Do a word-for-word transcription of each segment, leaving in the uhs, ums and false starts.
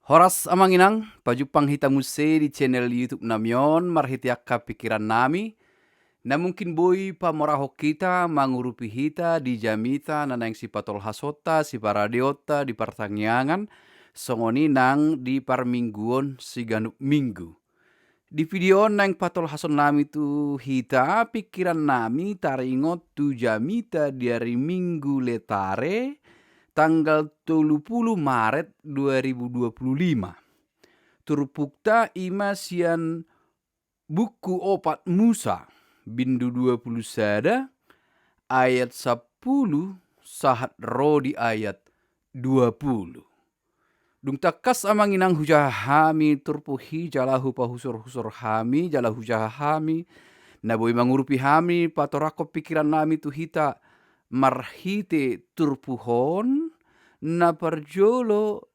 Horas amang inang, pajumpang hita muse di channel YouTube nami on marhite angka pikiran nami. Na mungkin boi pamorahon hita, mangurupi hita di jamita na naeng sipatolhasonta, siparadeonta di partangiangan, songon i nang di parmingguon siganup minggu. Di video on naeng patolhason nami tu hita pikiran nami taringot tu jamita di ari Minggu Letare, tanggal tolu pulu Maret dua ribu dua pulu lima. Turpukta i ma sian buku Opat Musa, bindu dua pulu sada, ayat sampulu sahat ro di ayat dua pulu. Dung tangkas amang inang hujaha hami turpuk i jala hupahusorhusor hami jala hujaha hami, na boi mangurupi hami patorangkon pikiran nami tu hita marhite turpuk on, na parjolo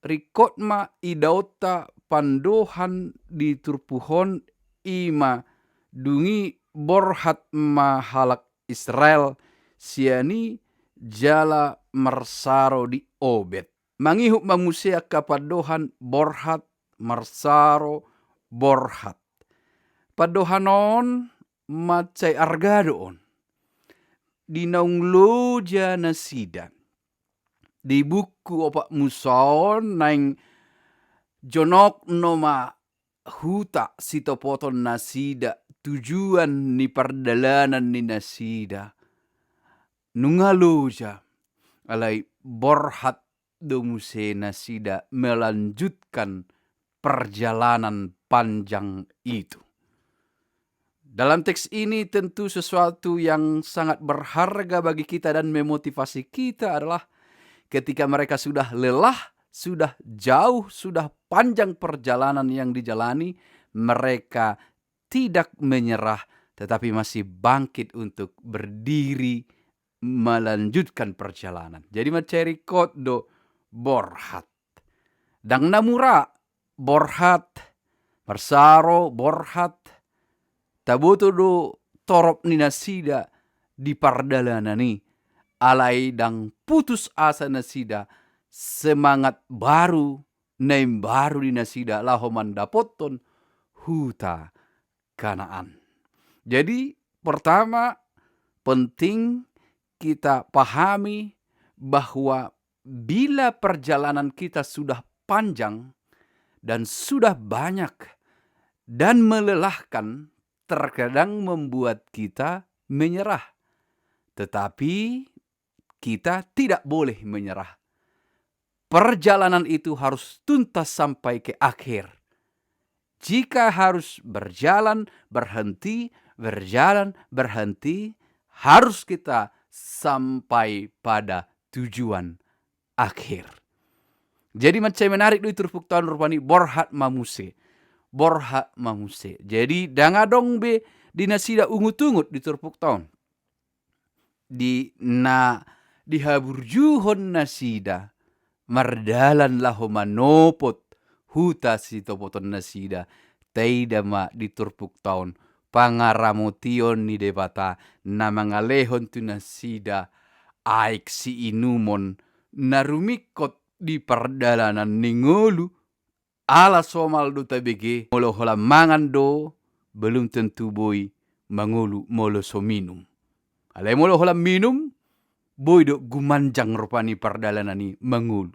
ringkot ma idaonta pandohan di turpuk on, i ma dung i borhat ma halak Israel sian i jala marsaro di Obed. Mangihut ma muse angka pandohan borhat, marsaro, borhat. Pandohan on mansai arga do on. Di naung loja nasida. Di buku Opat Musa on naeng jonok nama huta sitopoton nasida, tujuan ni pardalanan ni nasida. Nunga loja, alai borhat do muse nasida melanjutkan perjalanan panjang itu. Dalam teks ini tentu sesuatu yang sangat berharga bagi kita dan memotivasi kita adalah ketika mereka sudah lelah, sudah jauh, sudah panjang perjalanan yang dijalani, mereka tidak menyerah, tetapi masih bangkit untuk berdiri melanjutkan perjalanan. Jadi mansai ringkot do borhat. Ndang na mura borhat, marsaro borhat, taboto do torop ni nasida di pardalanan i, alai ndang putus asa nasida, semangat baru na imbaru di nasida laho mandapothon huta Kanaan. Jadi pertama, penting kita pahami bahwa bila perjalanan kita sudah panjang dan sudah banyak dan melelahkan, terkadang membuat kita menyerah. Tetapi kita tidak boleh menyerah. Perjalanan itu harus tuntas sampai ke akhir. Jika harus berjalan, berhenti, berjalan, berhenti, harus kita sampai pada tujuan akhir. Jadi mansai menarik do i turpukta on rupani, borhat ma muse. Borhat ma muse. Jadi ndang adong be di nasida ungut-ungut di turpukta on. Di na dihaburjuhon nasida mardalan laho manopot huta sitopoton nasida, taida ma di turpukta on pangaramotion ni Debata na mangalehon tu nasida aek siinumon na rumingkot di pardalanan ni ngolu. Ala somal do tabege, molo holan mangan do, belum tentu boi mangolu molo so minum. Alai molo holan minum, boi do gumanjang rupani pardalanan i mangolu.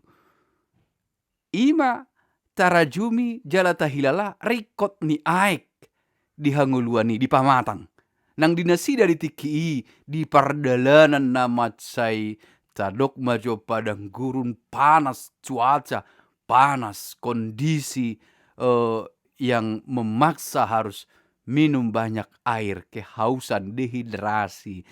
I ma tarajumi jala tahilala ringkot ni aek di hangoluan i, di pamatang. Nang di nasida di tingki i, di pardalanan na mansai tadok ma jo padang gurun, panas cuaca, panas kondisi, eh, yang memaksa harus minum banyak air, kehausan, dehidrasi,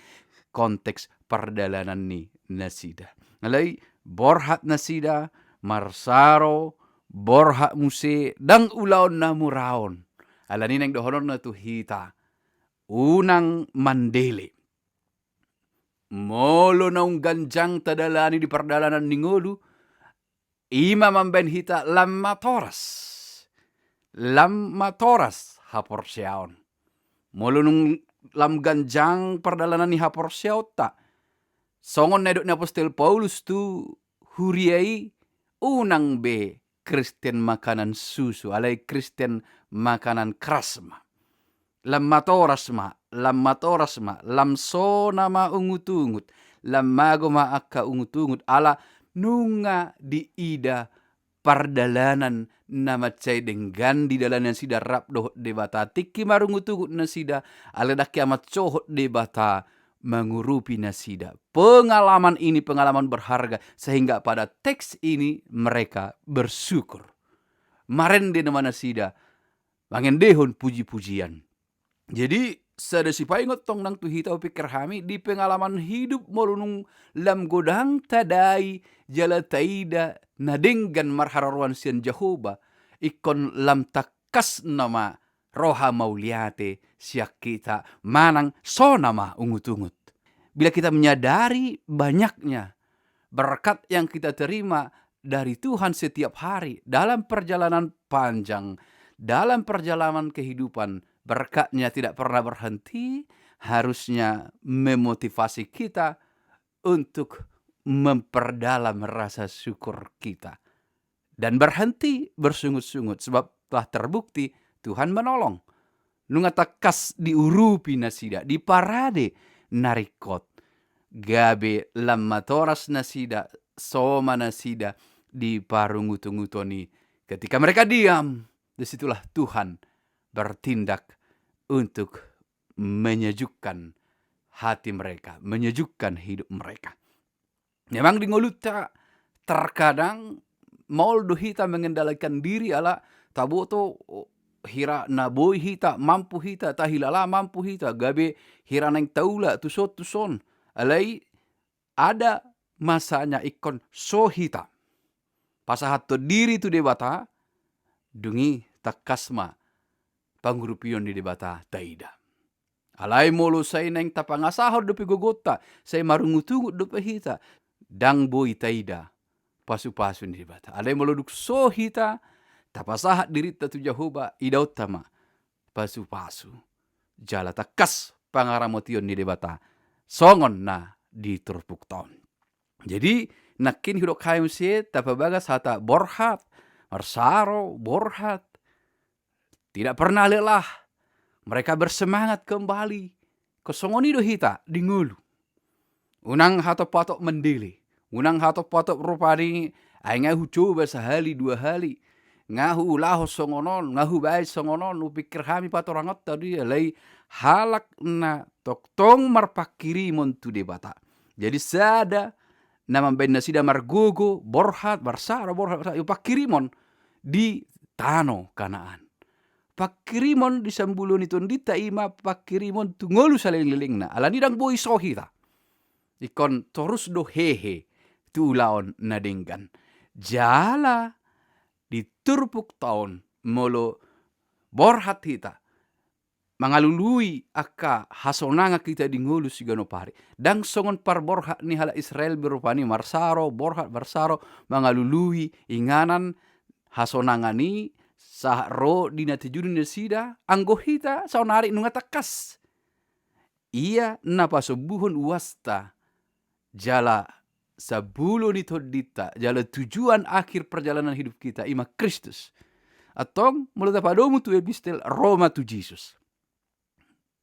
konteks pardalanan ni nasida. Alai borhat nasida, marsaro, borhat muse, ndang ulaon na mura on. Alani naeng dohononna tu hita, unang mandele. Molo naung ganjang tadalani di pardalanan ni ngolu, i ma mambaen hita lam matoras. Lam matoras haporseaon. Molo nunga lam ganjang pardalanan ni haporseaonta, songon na nidok ni apostel Paulus tu huria i, unang be Kristen makanan susu, alai Kristen makanan keras ma. Lam matoras ma, lam matoras ma, lam sona ma ungut-ungut, lam mago ma angka ungut-ungut, ala nunga diida pardalanan na mansai denggan didalani nasida rap dohot Debata. Tingki marungut-ungut nasida, ala ndang hea mansohot Debata mangurupi nasida. Pengalaman ini pengalaman berharga, sehingga pada teks ini mereka bersyukur. Marende nama nasida, mangendehon puji-pujian. Jadi, sada sipaingot tong nang tu hita, hupikir hami, di pengalaman hidup molo nunga lam godang tadai jala taida na denggan marharoroan sian Jahowa, ingkon lam tangkas nama roha mauliate sian hita manang sona ma ungut-ungut. Bila kita menyadari banyaknya berkat yang kita terima dari Tuhan setiap hari dalam perjalanan panjang, dalam perjalanan kehidupan, berkatnya tidak pernah berhenti, harusnya memotivasi kita untuk memperdalam rasa syukur kita. Dan berhenti bersungut-sungut, sebab telah terbukti Tuhan menolong. Nunga tangkas diurupi nasida, diparade na ringkot. Gabe lam matoras nasida, soma nasida di parungut-unguton i. Ketika mereka diam, disitulah Tuhan bertindak untuk menyejukkan hati mereka, menyejukkan hidup mereka. Memang di ngolunta terkadang maol do hita mengendalikan diri, ala taboto hira na boi hita, mampu hita, tahilala mampu hita, gabe hira naeng taula tuson tuson. Alai ada masanya ingkon so hita pasahathon diri tu Debata, dung i tangkas ma pangurupion ni Debata taida. Alai molo sai naeng tapangasahon dope gogonta, sai marungut-ungut dope hita, ndang boi taida pasu-pasu ni Debata. Alai molo dung so hita tapasahat dirinta tu Jahowa, idaonta ma pasu-pasu jala tangkas pangaramotion ni Debata songon na di turpukta on. Jadi, nangkin hudok hami muse, tapabagas hata borhat, marsaro, borhat. Tidak pernah lelah. Mereka bersemangat kembali. Ingkon songon i do hita di ngolu. Unang hatop-hatop mandele. Unang hatop-hatop rupani, ai nga hucoba sahali dua hali. Nga huulahon songon on, nga hubaen songon on, hupikir hami patorangonta do i, alai halak na tongtong marpanghirimon tu Debata. Jadi sada na mambaen nasida margogo, borhat, marsaro, borhat, marsaro, panghirimon di tano Kanaan. Panghirimon di sambulo ni tondinta i ma panghirimon tu ngolu saleleng-lelengna. Alani ndang boi so hita. Ingkon torus do hehe tu ulaon na denggan. Jala di turpukta on molo borhat hita mangalului angka hasonangan hita di ngolu siganup ari. Ndang songon parborhat ni halak Israel be rupani marsaro, borhat, marsaro, mangalului inganan hasonangan i sahat ro di na tujungna nasida, anggo hita saonari nunga tangkas. Ia na pasombuhon uasta jala sambulo ni tondinta, jala tujuan akhir perjalanan hidup kita, i ma Kristus. Antong, molo tapadomu tu epistel Roma tu Jesus.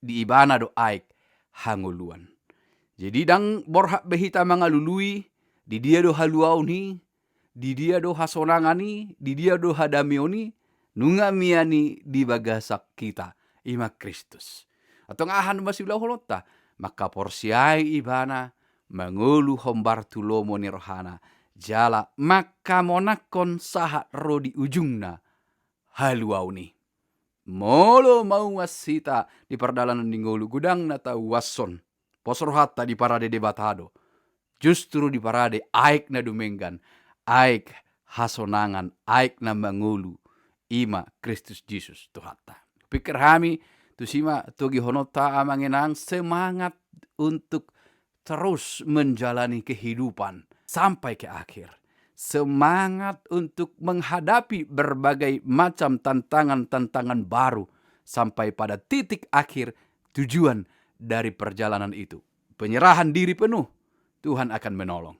Di ibana do aek hangoluan. Jadi ndang borhat be hita mangalului, di dia do haluaon i, di dia do hasonangan i, di dia do hadameon i, nunga mian i di bagasan hita, i ma Kristus. Antong aha ma siulahononta? Mangkaporseai ibana, mangolu hombar tu lomo ni rohana, jala mangkamonangkon sahat ro di ujungna haluaon i. Molo mauas hita di pardalanan ni ngolu, godang na tauashon. Pos rohanta diparade Debata do. Justru diparade aek na dumenggan, aek hasonangan, aek na mangolu, i ma Kristus Jesus Tuhanta. Pikir hami, tusi ma togihononta amang inang, semangat untuk terus menjalani kehidupan sampai ke akhir. Semangat untuk menghadapi berbagai macam tantangan-tantangan baru sampai pada titik akhir tujuan dari perjalanan itu. Penyerahan diri penuh, Tuhan akan menolong.